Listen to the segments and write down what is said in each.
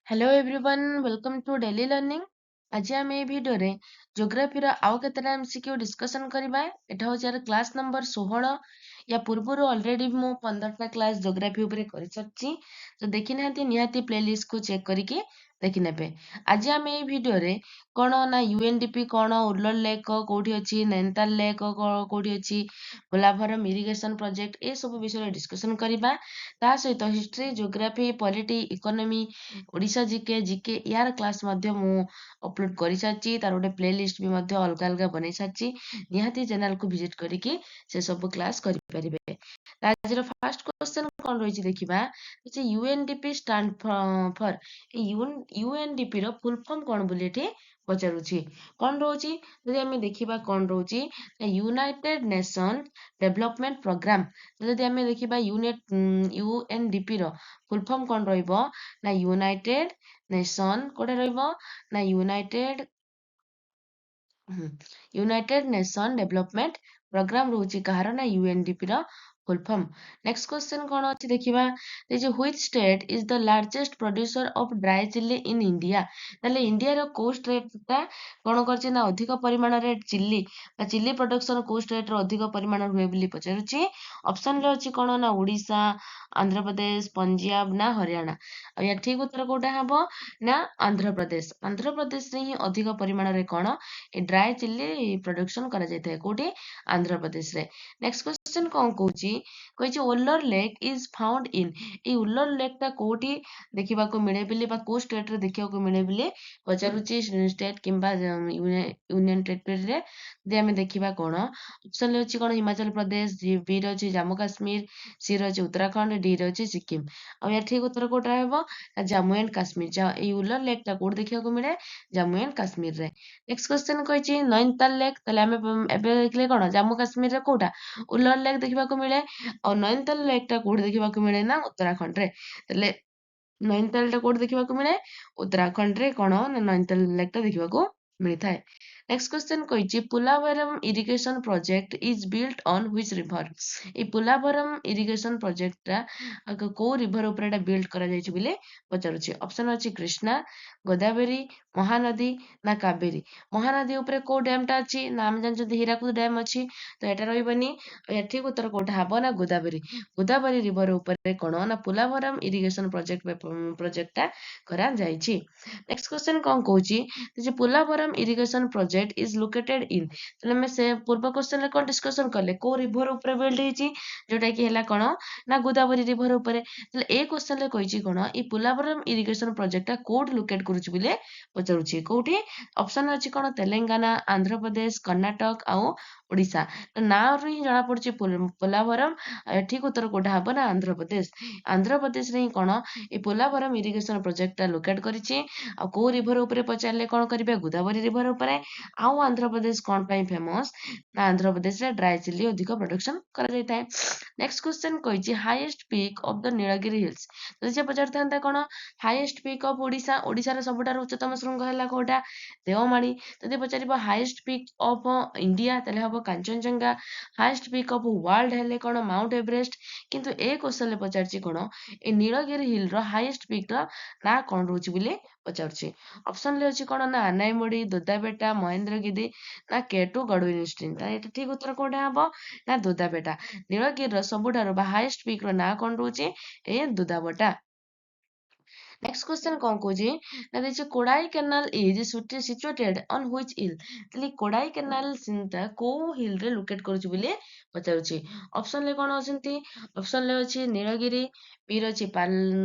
Hello everyone, welcome to Daily Learning. ଆଜି ଆମେ ଏଇ ଭିଡ଼ିଓରେ ଜୋଗ୍ରାଫିର ଆଉ କେତେଟା ଏମସିକ୍ୟୁ ଡିସ୍କସନ୍ କରିବା। ଏଟା ହେଉଛି ୟାର କ୍ଲାସ୍ ନମ୍ବର 16। ୟା ପୂର୍ବରୁ ଅଲରେଡ଼ି ମୁଁ 15ଟା କ୍ଲାସ୍ ଜୋଗ୍ରାଫି ଉପରେ କରିସାରିଛି। ତ ଦେଖିନାହାନ୍ତି, ନିହାତି ପ୍ଲେଲିଷ୍ଟକୁ ଚେକ୍ କରିକି ଦେଖିନେବେ। ଆଜି ଆମେ ଏଇ ଭିଡ଼ିଓରେ କ'ଣ ନା ୟୁଏନ୍ଡିପି କ'ଣ, ଉଲର ଲେକ୍ କୋଉଠି ଅଛି, ନୈନିତାଲ ଲେକ୍ କୋଉଠି ଅଛି, ପୋଲାଭରମ ଇରିଗେସନ ପ୍ରୋଜେକ୍ଟ, ଏସବୁ ବିଷୟରେ ଡିସ୍କସନ୍ କରିବା। ତା ସହିତ history, geography, polity, economy, Odisha GK, GK ୟାର କ୍ଲାସ୍ ମଧ୍ୟ ମୁଁ ଅପଲୋଡ଼ କରିସାରିଛି। ତାର ଗୋଟେ ପ୍ଲେଲିଷ୍ଟ ବି ମଧ୍ୟ ଅଲଗା ଅଲଗା ବନେଇ ସାରିଛି। ନିହାତି ଚ୍ୟାନେଲକୁ ଭିଜିଟ୍ କରିକି ସେ ସବୁ କ୍ଲାସ୍ କରିପାରିବେ। ଆଜିର ଫାର୍ଷ୍ଟ କ୍ୱେଶ୍ଚନ କ'ଣ ରହିଛି ଦେଖିବା ଯେ ୟୁଏନଡିପି ଷ୍ଟାଣ୍ଡ ଫର୍, ୟୁଏନଡିପି ର ଫୁଲ ଫର୍ମ କ'ଣ ବୋଲି ଏଠି ପଚାରୁଛି। କ'ଣ ରହୁଛି? ଯଦି ଆମେ ଦେଖିବା କ'ଣ ରହୁଛି, ୟୁନାଇଟେଡ ନେସନ ଡେଭଲପମେଣ୍ଟ ପ୍ରୋଗ୍ରାମ। ଯଦି ଆମେ ଦେଖିବା ୟୁଏନଡିପି ର ଫୁଲ ଫର୍ମ କ'ଣ ରହିବ ନା ୟୁନାଇଟେଡ ନେସନ, କୋଉଟା ରହିବ ନା ୟୁନାଇଟେଡ ନେସନ ଡେଭଲପମେଣ୍ଟ ପ୍ରୋଗ୍ରାମ ରହୁଛି କାହାର ନା ୟୁଏନଡିପି ର ଫୁଲ ଫର୍ମ। ନେକ୍ସଟ କ୍ୱେଶ୍ଚନ କ'ଣ ଅଛି ଦେଖିବା ଯେ which state is the largest producer of dry chilli in India? ତାହେଲେ ଇଣ୍ଡିଆର କୋଉ ଷ୍ଟେଟଟା କ'ଣ କରିଛି ନା ଅଧିକ ପରିମାଣରେ ଚିଲି ବା ଚିଲି ପ୍ରଡକ୍ସନ କୋଉ ଷ୍ଟେଟର ଅଧିକ ପରିମାଣରେ ହୁଏ ବୋଲି ପଚାରୁଛି। ଅପସନରେ ଅଛି କ'ଣ ନା ଓଡ଼ିଶା, ଆନ୍ଧ୍ରପ୍ରଦେଶ, ପଞ୍ଜାବ ନା ହରିୟାଣା। ଆଉ ୟା ଠିକ ଉତ୍ତର କୋଉଟା ହବ ନା ଆନ୍ଧ୍ରପ୍ରଦେଶ। ଆନ୍ଧ୍ରପ୍ରଦେଶରେ ହିଁ ଅଧିକ ପରିମାଣରେ କ'ଣ ଏ ଡ୍ରାଏ ଚିଲି ପ୍ରଡକ୍ସନ କରାଯାଇଥାଏ। କୋଉଠି? ଆନ୍ଧ୍ରପ୍ରଦେଶରେ। ନେକ୍ସଟ କ୍ୱେଶ୍ଚନ କ'ଣ କହୁଛି? କହିଛି Wular Lake is found in, ଏଇ ଉଲର ଲେକ୍ଟା କୋଉଠି ଦେଖିବାକୁ ମିଳେ ବୋଲି ବା କୋଉ ଷ୍ଟେଟରେ ଦେଖିବାକୁ ମିଳେ ବୋଲି ପଚାରୁଛି, ଷ୍ଟେଟ କିମ୍ବା ୟୁନିୟନ ଟେରିଟୋରୀରେ। ଯଦି ଆମେ ଦେଖିବା କ'ଣ ଅପସନରେ ଅଛି, କ'ଣ ହିମାଚଳ ପ୍ରଦେଶ, ବି ରେ ଅଛି ଜାମ୍ମୁ କାଶ୍ମୀର, ସି ରେ ଅଛି ଉତ୍ତରାଖଣ୍ଡ, ଡି ରେ ଅଛି ସିକିମ। ଆଉ ୟାର ଠିକ ଉତ୍ତର କୋଉଟା ହେବ ନା ଜାମ୍ମୁ ଆଣ୍ଡ କାଶ୍ମୀର। ଏଇ ଉଲର ଲେକ୍ଟା କୋଉଠି ଦେଖିବାକୁ ମିଳେ? ଜାମ୍ମୁ ଆଣ୍ଡ କାଶ୍ମୀରରେ। ନେକ୍ସଟ କ୍ୱେଶ୍ଚନ କହିଛି ନୈନିତାଲ ଲେକ୍। ତାହେଲେ ଆମେ ଏବେ ଦେଖିଲେ କ'ଣ, ଜାମ୍ମୁ କାଶ୍ମୀରରେ କୋଉଟା ଉଲର ଲେକ୍ ଦେଖିବାକୁ ମିଳେ। ଆଉ ନୈନିତାଲ ଲେକ୍ଟା କୋଉଠି ଦେଖିବାକୁ ମିଳେ ନା ଉତ୍ତରାଖଣ୍ଡରେ। ତାହେଲେ ନୈନିତାଲଟା କୋଉଠି ଦେଖିବାକୁ ମିଳେ? ଉତ୍ତରାଖଣ୍ଡରେ କ'ଣ ନା ନୈନିତାଲ ଲେକ୍ଟା ଦେଖିବାକୁ ମିଳିଥାଏ। ନେକ୍ସଟ କ୍ୱେଶ୍ଚନ କହିଛି Polavaram irrigation project is built on which river? ଏଇ ପୋଲାଭରମ ଇରିଗେସନ ପ୍ରୋଜେକ୍ଟଟା କୋଉ ରିଭର ଉପରେ ଏଟା ବିଲ୍ଡ କରାଯାଇଛି ବୋଲି ପଚାରୁଛି। ଅପସନ ଅଛି କୃଷ୍ଣା, ଗୋଦାବରୀ, ମହାନଦୀ ନା କାବେରୀ। ମହାନଦୀ ଉପରେ କୋଉ ଡ୍ୟାମଟା ଅଛି ନା ଆମେ ଜାଣିଛନ୍ତି ହୀରାକୁଦ ଡ୍ୟାମ ଅଛି, ତ ଏଟା ରହିବନି। ଆଉ ଠିକ ଉତ୍ତର କୋଉଟା ହବ ନା ଗୋଦାବରୀ। ଗୋଦାବରୀ ରିଭର ଉପରେ କ'ଣ ନା ପୋଲାଭରମ ଇରିଗେସନ ପ୍ରୋଜେକ୍ଟଟା କରାଯାଇଛି। ନେକ୍ସଟ କ୍ୱେଶ୍ଚନ କ'ଣ କହୁଛି ଯେ Polavaram irrigation project is located in। ତାହେଲେ ଆମେ ସେ ପୂର୍ବ କ୍ୱେଶ୍ଚନରେ କ'ଣ ଡିସ୍କସନ କଲେ, କୋଉ ରିଭର ଉପରେ ବିଲ୍ଡ ହେଇଛି, ଯୋଉଟା କି ହେଲା କ'ଣ ନା ଗୋଦାବରୀ ରିଭର ଉପରେ। ତାହେଲେ ଏ କ୍ୱେଶ୍ଚନରେ କହିଛି କ'ଣ, ଏଇ ପୋଲାଭରମ ଇରିଗେସନ ପ୍ରୋଜେକ୍ଟଟା କୋଉଠି ଲୋକେଟ କରୁଛି ବୋଲି ପଚାରୁଛି। କୋଉଠି? ଅପସନ ଅଛି କ'ଣ ତେଲେଙ୍ଗାନା, ଆନ୍ଧ୍ରପ୍ରଦେଶ, କର୍ଣ୍ଣାଟକ ଆଉ ଓଡ଼ିଶା। ତ ନାଁରୁ ହିଁ ଜଣା ପଡୁଛି ପୋଲାଭରମ। ଠିକ ଉତ୍ତର କୋଉଟା ହବ ନା ଆନ୍ଧ୍ରପ୍ରଦେଶ। ଆନ୍ଧ୍ରପ୍ରଦେଶରେ ହିଁ କ'ଣ ଏଇ ପୋଲାଭରମ ଇରିଗେସନ ପ୍ରୋଜେକ୍ଟଟା ଲୋକେଟ କରିଛି। ଆଉ କୋଉ ରିଭର ଉପରେ ପଚାରିଲେ କ'ଣ କରିବେ? ଗୋଦାବରୀ ରିଭର ଉପରେ। ଆଉ ଆନ୍ଧ୍ରପ୍ରଦେଶ କ'ଣ ପାଇଁ ଫେମସ ନା ଆନ୍ଧ୍ରପ୍ରଦେଶରେ ଡ୍ରାଏ ଚିଲି ଅଧିକ ପ୍ରଡକ୍ସନ କରାଯାଇଥାଏ। ନେକ୍ସଟ କ୍ୱେଶ୍ଚନ କହିଛି highest peak of the Nilgiri hills। ଯଦି ସେ ପଚାରିଥାନ୍ତା କ'ଣ ହାଇଏଷ୍ଟ ପିକ୍ ଅଫ ଓଡ଼ିଶା, ଓଡ଼ିଶାର ସବୁଠାରୁ ଉଚ୍ଚତମ ଶୃଙ୍ଗ ହେଲା କୋଉଟା? ଦେଓମାଳି। ଯଦି ପଚାରିବ ହାଇଏଷ୍ଟ ପିକ୍ ଅଫ ଇଣ୍ଡିଆ, ତାହେଲେ ହବ Kanchenjunga. Highest peak of world ହେଲେ କ'ଣ ମାଉଣ୍ଟ ଏଭରେଷ୍ଟ। କିନ୍ତୁ ଏ କ୍ୱେଶ୍ଚନରେ ପଚାରିଛି କ'ଣ, ଏ ନୀଳଗିରି ହିଲ୍ର ହାଇଏଷ୍ଟ ପିକ୍ର ନାଁ କ'ଣ ରହୁଛି ବୋଲି ପଚାରୁଛି। ଅପସନରେ ଅଛି କ'ଣ ନା ଆନାଇମୁଡ଼ି, ଦୋଦାବେଟା, ମହେନ୍ଦ୍ରଗିରି ନା କେଟୁ ଗଡୱିନଷ୍ଟିନ୍। ତାହେଲେ ଏଟା ଠିକ ଉତ୍ତର କୋଉଟା ହବ ନା ଦୋଦାବେଟା। ନୀଳଗିରିର ସବୁଠାରୁ ବା ହାଇଏଷ୍ଟ ପିକ୍ର ନାଁ କ'ଣ ରହୁଛି? ଏ ଦୋଦାବଟା। ନେକ୍ସଟ କ୍ୱେଶ୍ଚନ କ'ଣ କହୁଛି ନା ଦେଇଛି Kodaikanal is situated on which hill? ତାହେଲେ କୋଡାଇ କେନାଲ କୋଉ ହିଲ୍ରେ ଲୋକେଟ କରୁଛି ବୋଲି ପଚାରୁଛି। ଅପସନରେ କ'ଣ ଅଛନ୍ତି? ଅପସନରେ ଅଛି ନୀଳଗିରି, ବି ରେ ଅଛି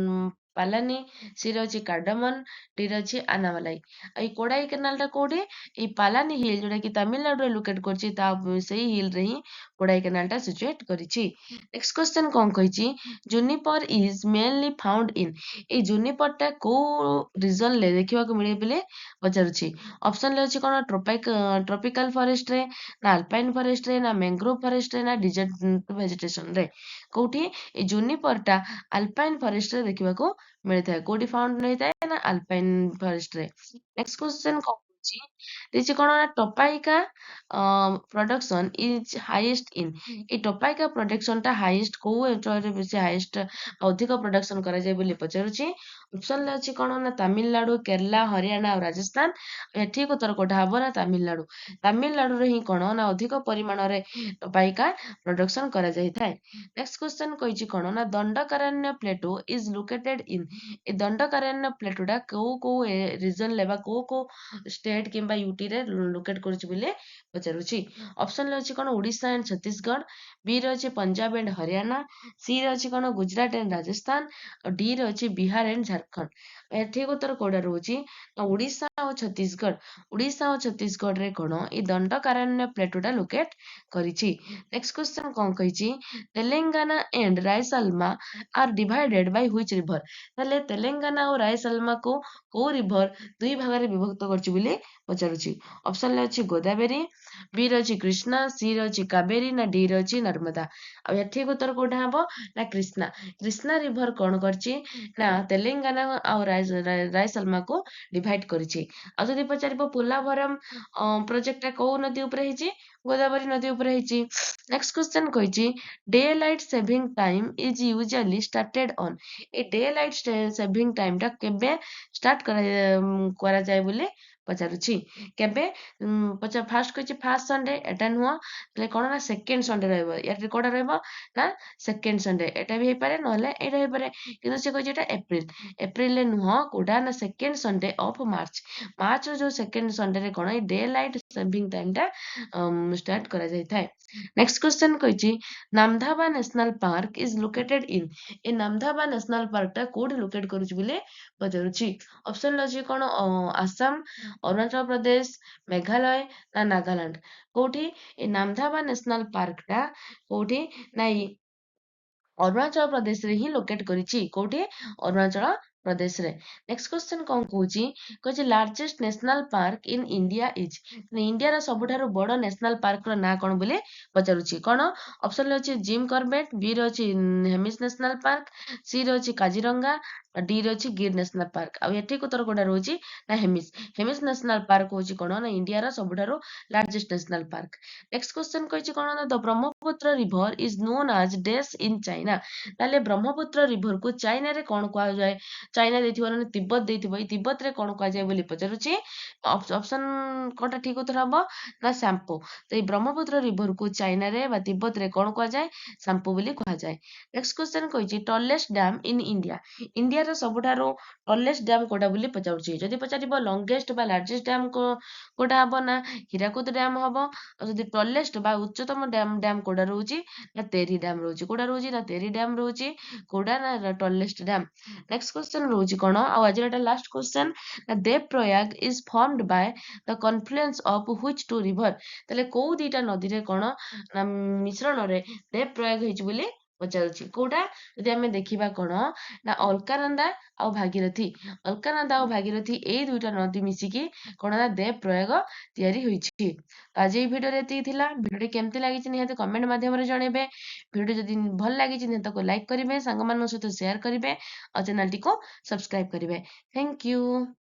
ପାଲାନି, ସି ରେ ଅଛି କାର୍ଡମନ, ଡି ରେ ଅଛି ଆନାମାଲାଇ। ଆଉ ଏଇ କୋଡାଇ କେନାଲଟା କୋଉଠି? ଏଇ ପାଲାନି ହିଲ୍, ଯୋଉଟା କି ତାମିଲନାଡୁରେ ଲୋକେଟ କରିଛି, ତା ସେଇ ହିଲ୍ରେ ହିଁ କୋଡାଇ କେନାଲଟା ସିଚୁଏଟ୍ କରିଛି। ନେକ୍ସଟ କ୍ୱେଶ୍ଚନ କ'ଣ କହିଛି? Juniper is mainly found in, ଏଇ ଜୁନିପରଟା କୋଉ ରିଜନରେ ଦେଖିବାକୁ ମିଳେ ବୋଲି ପଚାରୁଛି। ଅପସନରେ ଅଛି କ'ଣ ଟ୍ରପିକାଲ ଫରେଷ୍ଟରେ ନା ଆଲପାଇନ ଫରେଷ୍ଟରେ ନା ମ୍ୟାଙ୍ଗ୍ରୋଭ ଫରେଷ୍ଟରେ ନା ଡିଜର୍ଟ ଭେଜିଟେସନରେ। କୋଉଠି ଏଇ ଜୁନିପରଟା ଆଲପାଇନ ଫରେଷ୍ଟରେ ଦେଖିବାକୁ ମିଳିଥାଏ। କୋଉଠି ଫାଉଣ୍ଡ ହେଇଥାଏ ନା ଆଲପାଇନ ଫରେଷ୍ଟରେ। ନେକ୍ସଟ କ୍ୱେଶ୍ଚନ କଣ ରହୁଛି? ଦେଇଛି କଣ ନା tapioca production is highest in. ଏଇ ଟପାଇକା ପ୍ରଡକ୍ସନଟା ହାଇଏଷ୍ଟ କୋଉ ଅଞ୍ଚଳରେ ବେଶୀ ହାଇଏଷ୍ଟ, ଅଧିକ ପ୍ରଡକ୍ସନ କରାଯାଏ ବୋଲି ପଚାରୁଛି। ଅପସନରେ ଅଛି କଣ ନା ତାମିଲନାଡୁ, କେରଲା, ହରିୟାଣା ଆଉ ରାଜସ୍ଥାନ। ଠିକ ଉତ୍ତର କୋଉଟା ହବ ନା ତାମିଲନାଡୁ। ତାମିଲନାଡୁରେ ହିଁ କଣ ନା ଅଧିକ ପରିମାଣରେ ଟପାଇକା ପ୍ରଡକ୍ସନ କରାଯାଇଥାଏ। ନେକ୍ସଟ କ୍ୱେଶ୍ଚନ କହିଛି କଣ ନା Dandakaranya plateau is located in. ଏ ଦଣ୍ଡକାରଣ୍ୟ ପ୍ଲେଟୋଟା କୋଉ କୋଉ ରିଜନରେ ବା କୋଉ କୋଉ ଷ୍ଟେଟ୍ କିମ୍ବା ୟୁଟିରେ ଲୋକେଟ୍ କରୁଛି ବୋଲି ପଚାରୁଛି। ଅପସନରେ ଅଛି କଣ ଓଡ଼ିଶା ଆଣ୍ଡ ଛତିଶଗଡ଼, ବି ରେ ଅଛି ପଞ୍ଜାବ ଆଣ୍ଡ ହରିୟାଣା, ସି ରେ ଅଛି କଣ ଗୁଜରାଟ ଆଣ୍ଡ ରାଜସ୍ଥାନ, ଆଉ ଡି ରେ ଅଛି ବିହାର ଆଣ୍ଡ ଝାରଖଣ୍ଡ। ଏହା ଠିକ ଉତ୍ତର କୋଉଟା ରହୁଛି ନା ଓଡ଼ିଶା ଆଉ ଛତିଶଗଡ଼। ଓଡ଼ିଶା ଆଉ ଛତିଶଗଡ଼ରେ କଣ ଏଇ ଦଣ୍ଡକାରଣ୍ୟ ପ୍ଲେଟୋଟା ଲୋକେଟ୍ କରିଛି। ନେକ୍ସଟ କ୍ୱେଶ୍ଚନ କଣ କହିଛି? Telangana and Rayalaseema are divided by which river? ତାହେଲେ ତେଲେଙ୍ଗାନା ଆଉ ରାୟସଲମାକୁ କୋଉ ରିଭର ଦୁଇ ଭାଗରେ ବିଭକ୍ତ କରିଛି ବୋଲି ପଚାରୁଛି। ଅପସନରେ ଅଛି ଗୋଦାବରୀ, ବି ରେ ଅଛି କୃଷ୍ଣା, ସି ରେ ଅଛି କାବେରୀ ନା ଡି ରେ ଅଛି ନର୍ମଦା। ଆଉ ଏହା ଠିକ ଉତ୍ତର କୋଉଟା ହବ ନା କୃଷ୍ଣା। କୃଷ୍ଣା ରିଭର କଣ କରିଛି ନା ତେଲେଙ୍ଗାନା ଆଉ ରାୟସଲମାକୁ ଡିଭାଇଡ କରିଛି। ଆଉ ଯଦି ପଚାରିବ ପୋଲାଭରମ ପ୍ରୋଜେକ୍ଟଟା କୋଉ ନଦୀ ଉପରେ ହେଇଛି? ଗୋଦାବରୀ ନଦୀ ଉପରେ ହେଇଛି। ନେକ୍ସଟ କ୍ୱେଶ୍ଚନ କହିଛି day light saving time is usually started on. A day light shaving ଟାଇମଟା କେବେ ଷ୍ଟାର୍ଟ କରାଯାଏ ବୋଲି ପଚାରୁଛି। କେବେ? ଫାର୍ଷ୍ଟ କହିଛି ଫାର୍ଷ୍ଟ ସଣ୍ଡେ, ଏଟା ନୁହଁ। ତାହେଲେ କଣ ନା ସେକେଣ୍ଡ ସଣ୍ଡେ ରହିବ। ୟାର କୋଉଟା ରହିବ ନା ସେକେଣ୍ଡ ସଣ୍ଡେ, ଏଟା ବି ହେଇପାରେ ନହେଲେ ଏଇଟା ହେଇପାରେ, କିନ୍ତୁ ସେ କହିଛି ଏଟା ଏପ୍ରିଲ। ଏପ୍ରିଲରେ ନୁହଁ, କୋଉଟା ନା ସେକେଣ୍ଡ ସଣ୍ଡେ ଅଫ୍ ମାର୍ଚ୍ଚ। ମାର୍ଚ୍ଚର ଯୋଉ ସେକେଣ୍ଡ ସଣ୍ଡେରେ କଣ ଏଇ ଡେ ଲାଇଟ୍ ସେଭିଂ ଟାଇମଟା ଷ୍ଟାର୍ଟ କରାଯାଇଥାଏ। ନେକ୍ସଟ କ୍ୱେଶ୍ଚନ କହିଛି Namdapha national park is located in. ଏ ନାମଧାବା ନ୍ୟାସନାଲ ପାର୍କଟା କୋଉଠି ଲୋକେଟ କରୁଛି ବୋଲି ପଚାରୁଛି। ଅପସନ ଅଛି କଣ ଆସାମ, ଅରୁଣାଚଳ ପ୍ରଦେଶ, ମେଘାଳୟ ନା ନାଗାଲାଣ୍ଡ। କୋଉଠି ଏ ନାମଧାବା ନ୍ୟାସନାଲ ପାର୍କଟା କୋଉଠି ନା ଏଇ ଅରୁଣାଚଳ ପ୍ରଦେଶରେ ହିଁ ଲୋକେଟ କରିଛି। କୋଉଠି? ଅରୁଣାଚଳ ପ୍ରଦେଶରେ। ନେକ୍ସଟ କ୍ୱେଶ୍ଚନ କଣ କହୁଛି? କହିଛି largest national park in India is. ଇଣ୍ଡିଆର ସବୁଠାରୁ ବଡ ନ୍ୟାସନାଲ ପାର୍କର ନାଁ କଣ ବୋଲି ପଚାରୁଛି। କଣ ଅପସନରେ ଅଛି ଜିମ୍ କର୍ବେଟ, ବି ରେ ଅଛି ହେମିସ ନ୍ୟାସନାଲ ପାର୍କ, ସି ରେ ଅଛି କାଜିରଙ୍ଗା, ଡି ରେ ଅଛି ଗିର୍ ନ୍ୟାସନାଲ ପାର୍କ। ଆଉ ଏଠି ଉତ୍ତର କୋଉଟା ରହୁଛି ନା ହେମିସ। ହେମିସ ନ୍ୟାସନାଲ ପାର୍କ ହଉଛି କଣ ନା ଇଣ୍ଡିଆର ସବୁଠାରୁ largest national park. Next question କହିଛି କଣ ନା the Brahmaputra river is known as dash in China. ତାହେଲେ ବ୍ରହ୍ମପୁତ୍ର ରିଭରକୁ ଚାଇନାରେ କଣ କୁହାଯାଏ? ଚାଇନା ଦେଇଥିବ ନହେଲେ ତିବ୍ବତ ଦେଇଥିବ, ଏଇ ତିବ୍ବତରେ କଣ କୁହାଯାଏ ବୋଲି ପଚାରୁଛି। ଅପସନ କୋଉଟା ଠିକ ଉତ୍ତର ହବ ନା ସାମ୍ପୋ। ତ ଏଇ ବ୍ରହ୍ମପୁତ୍ର ରିଭରକୁ ଚାଇନାରେ ବା ତିବ୍ବତରେ କଣ କୁହାଯାଏ? ସାମ୍ପୋ ବୋଲି କୁହାଯାଏ। ନେକ୍ସଟ କ୍ୱେଶ୍ଚନ କହିଛି ଟଲେଷ୍ଟ ଡ୍ୟାମ ଇନ୍ ଇଣ୍ଡିଆ। ଇଣ୍ଡିଆର ସବୁଠାରୁ ଟଲେଷ୍ଟ ଡ୍ୟାମ କୋଉଟା ବୋଲି ପଚାରୁଛି। ଯଦି ପଚାରିବ ଲଙ୍ଗେଷ୍ଟ ବା ଲାର୍ଜେଷ୍ଟ ଡ୍ୟାମ କୋଉଟା ହବ ନା ହୀରାକୁଦ ଡ୍ୟାମ ହବ। ଆଉ ଯଦି ଟଲେଷ୍ଟ ବା ଉଚ୍ଚତମ ଡ୍ୟାମ କୋଉଟା ରହୁଛି ନା ତେରି ଡ୍ୟାମ ରହୁଛି। କୋଉଟା ରହୁଛି ନା ତେରି ଡ୍ୟାମ ରହୁଛି। କୋଉଟା ନା ଟଲେଷ୍ଟ ଡ୍ୟାମ। ନେକ୍ସଟ କ୍ୱେଶ୍ଚନ ରହୁଛି କଣ, ଆଉ ଆଜିର ଏଟା ଲାଷ୍ଟ କ୍ୱେଶ୍ଚନ ନା Dev Prayag is formed by the confluence of which two river? ତାହେଲେ କୋଉ ଦିଟା ନଦୀରେ କଣ ନା ମିଶ୍ରଣରେ ଦେବ ପ୍ରୟାଗ ହେଇଛି ବୋଲି ପଚାରୁଛି। କୋଉଟା? ଯଦି ଆମେ ଦେଖିବା କଣ ନା ଅଲକାନନ୍ଦା ଆଉ ଭାଗୀରଥୀ। ଅଲକାନନ୍ଦା ଆଉ ଭାଗୀରଥୀ ଏଇ ଦୁଇଟା ନଦୀ ମିଶିକି କଣ ନା ଦେବ ପ୍ରୟାଗ ତିଆରି ହୋଇଛି। ଆଜି ଏଇ ଭିଡିଓରେ ଏତିକି ଥିଲା। ଭିଡିଓଟି କେମିତି ଲାଗିଛି ନିହାତି କମେଣ୍ଟ ମାଧ୍ୟମରେ ଜଣେଇବେ। ଭିଡିଓ ଯଦି ଭଲ ଲାଗିଛି ନିହାତି ତାକୁ ଲାଇକ୍ କରିବେ, ସାଙ୍ଗମାନଙ୍କ ସହିତ ସେୟାର କରିବେ ଆଉ ଚ୍ୟାନେଲଟିକୁ ସବସ୍କ୍ରାଇବ କରିବେ। Thank you.